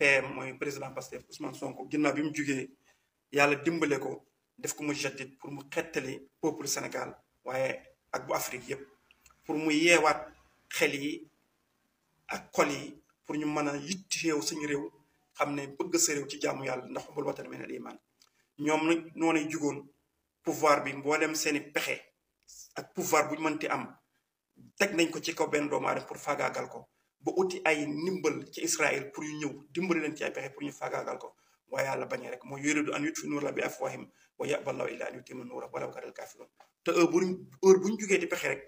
PM mooy président Pastef Ousmane Sonko ginnaaw bi mu jugee yàlla dimbale ko def ko mu jaddit pour mu xettali peuple Sénégal waaye ak bu Afrique yépp pour mu yeewaat xel yi ak xol yi pour ñu mën a yitteew suñu réew xam ne bëgg sa réew ci jaamu yàlla ndax xubbul watan min al iman ñoom nag noonay jugoon pouvoir bi mboolem seeni pexe ak pouvoir bu ñu mënti am teg nañ ko ci kaw benn doomu aadama pour faagaagal ko ba uti ay ndimbal ci Israël pour ñu ñëw dimbali leen ci ay pexe pour ñu faagaagal ko waaye yàlla bañee rek mooy yuridu an yutfi'u nuura bi afwaahihim wa ya'ba Allaahu illaa an yutimma nuurahu walaw kariha al-kaafiruun te heure bu ñu jugee di pexe rek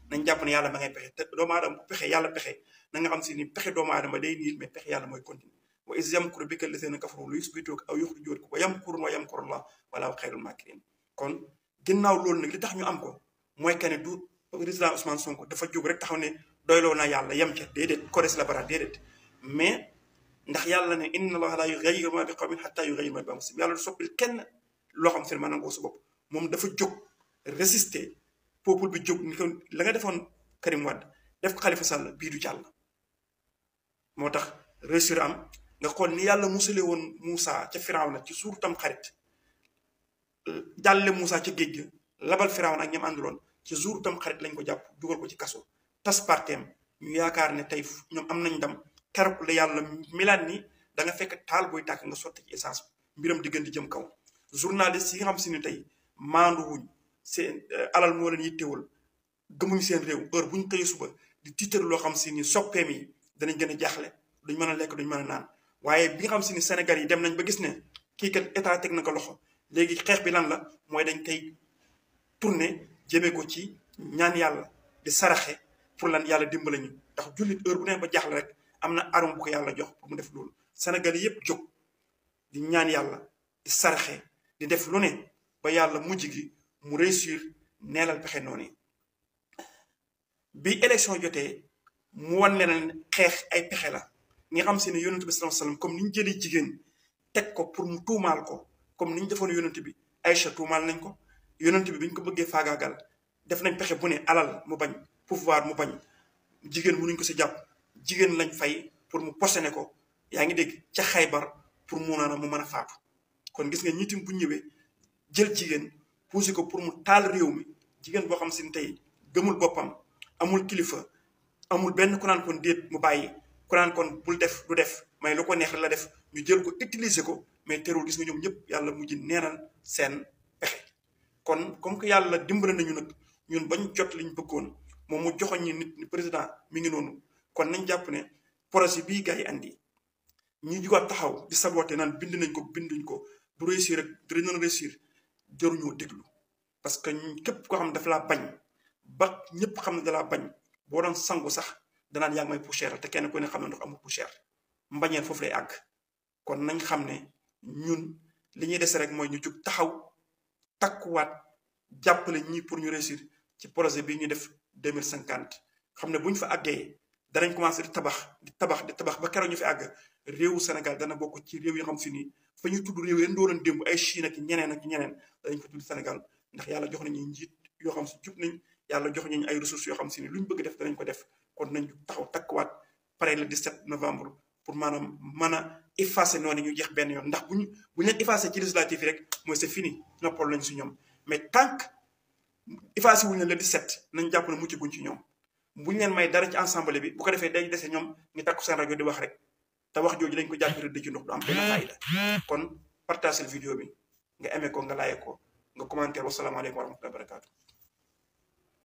nañ jàpp ne yàlla ma ngay pexe te doomu aadama bu pexe yàlla pexe na nga xam si ni pexe doomu aadama day niil mais pexe yàlla mooy continue wa iz yamkuru bika allaziina kafaru li yusbituuka aw yukhrijuuka wa yamkuruuna wa yamkuru Allaahu wallaahu xayrul maakiriin kon ginnaaw loolu nag li tax ñu am ko mooy que ne du président Ousmane Sonko dafa jóg rek taxaw ne doyloo na yàlla yem ca déedéet kodes la bara déedéet mais ndax yàlla ne inna Allaaha laa yughayyiru maa bi qawmin hattaa yughayyiru maa bi anfusihim yàlla du soppil kenn loo xam si ne mën na ko sa bopp moom dafa jóg résister peuple bi jóg ni ko la nga defoon Karim Wade def ko Khalifa Sall bii du jàll moo tax réussir am nga xool ni yàlla musale woon Moussa ca Firawna ci suur tam xarit jàlle Moussa ca géej ga labal Firawna ak ñam ànduloon ci jour tam xarit lañ ko jàpp dugal ko ci kaso tas parteem ñu yaakaar ne tey ñoom am nañ ndam keroog la yàlla milaan ni da nga fekk taal booy tàkk nga sotti ci essence mbiram di gën di jëm kaw journaliste yi nga xam si ne tey maandu wuñ seen alal moo leen yittewul gëmuñ seen réew heure bu ñu xëyee suba di tiitar loo xam si ni soppeem yi danañ gën a jaaxle duñ mën a lekk duñ mën a naan waaye bi nga xam si ni Sénégal yi dem nañ ba gis ne kii kat état teg na ko loxo léegi xeex bi lan la mooy dañ koy tourné jëmee ko ci ñaan yàlla di saraxe pour lan yàlla dimbala ñu ndax jullit heure bu ne ba jaaxle rek am na arme bu ko yàlla jox pour mu def loolu Sénégal yi yëpp jóg di ñaan yàlla di saraxe di def lu ne ba yàlla mujj gi mu réussir neelal pexe noonu yi bi élection jotee mu wan ne xeex ay pexe la nga xam si ne yonent bi sallallahu alayhi wasallam comme ni ñu jëlee jigéen teg ko pour mu tuumaal ko comme ni ñu defoon yonent bi Aïcha tuumaal nañ ko yonent bi bi ñu ko bëggee faagaagal def nañ pexe bu ne alal mu bañ pouvoir mu bañ jigéen mënuñ ko si jàpp jigéen lañ fay pour mu posséder ko yaa ngi dégg ca Xaybar pour mu mën a faatu kon gis nga ñitim bu ñëwee jël jigéen poussé ko pour mu taal réew mi jigéen boo xam si ne tey gëmul boppam amul kilifa amul benn ku naan kon déet mu bàyyi ku naan kon bul def du def mais lu ko neex la def ñu jël ko utiliser ko mais terul gis nga ñoom ñëpp yàlla mujj neenal seen pexe kon comme que yàlla dimbale nañu nag ñun bañ jot liñ bëggoon moom mu joxoñ ñi nit ni président mi ngi noonu kon nañ jàpp ne projet bii gars yi andi ñi jugaat taxaw di saboté naan bind nañ ko binduñ ko du réussir rek dinañ réussir jaruñoo déglu parce que képp koo xam ne dafa laa bañ ba ñëpp xam ne dalaa bañ boo doon sangu sax danaan yaa ngi may poussière te kenn ku ne xam ne ndox amul poussière mbañeel foofu lay àgg kon nañ xam ne ñun li ñuy dese rek mooy ñu jug taxaw takkuwaat jàppale ñii pour ñu réussir ci projet bii ñu def 2050 xam ne bu ñu fa àggee danañ commencé di tabax ba keroog ñu fi àgg réewu Sénégal dana bokk ci réew yi xam si ni fa ñu tudd réew yi doon démb ay Chine ak ñeneen danañ fa tudd Sénégal ndax yàlla jox nañu njiit yoo xam si jub nañ yàlla jox nañu ay ressources yoo xam si ni lu ñu bëgg def danañ ko def kon nañ taxaw takkuwaat pare le 17 novembre pour maanaam mën a effacer noonu ñu jeex benn yoon ndax bu ñu leen effacer ci législatif yi rek mooy c'est fini noppal lañ si ñoom mais tant que effacer wuñ leen le 17 nañ jàpp ne mucc guñ ci ñoom buñ leen may dara ci ensemble bi bu ko defee day dese ñoom ñu takku seen rajo di wax rek te wax jooju dañ ko jàpp rek ci ndox du am benn fayda kon partager vidéo bi nga aimé ko nga like ko nga commenter wasalaamaaleykum wa rahmatullahi wa barakatuh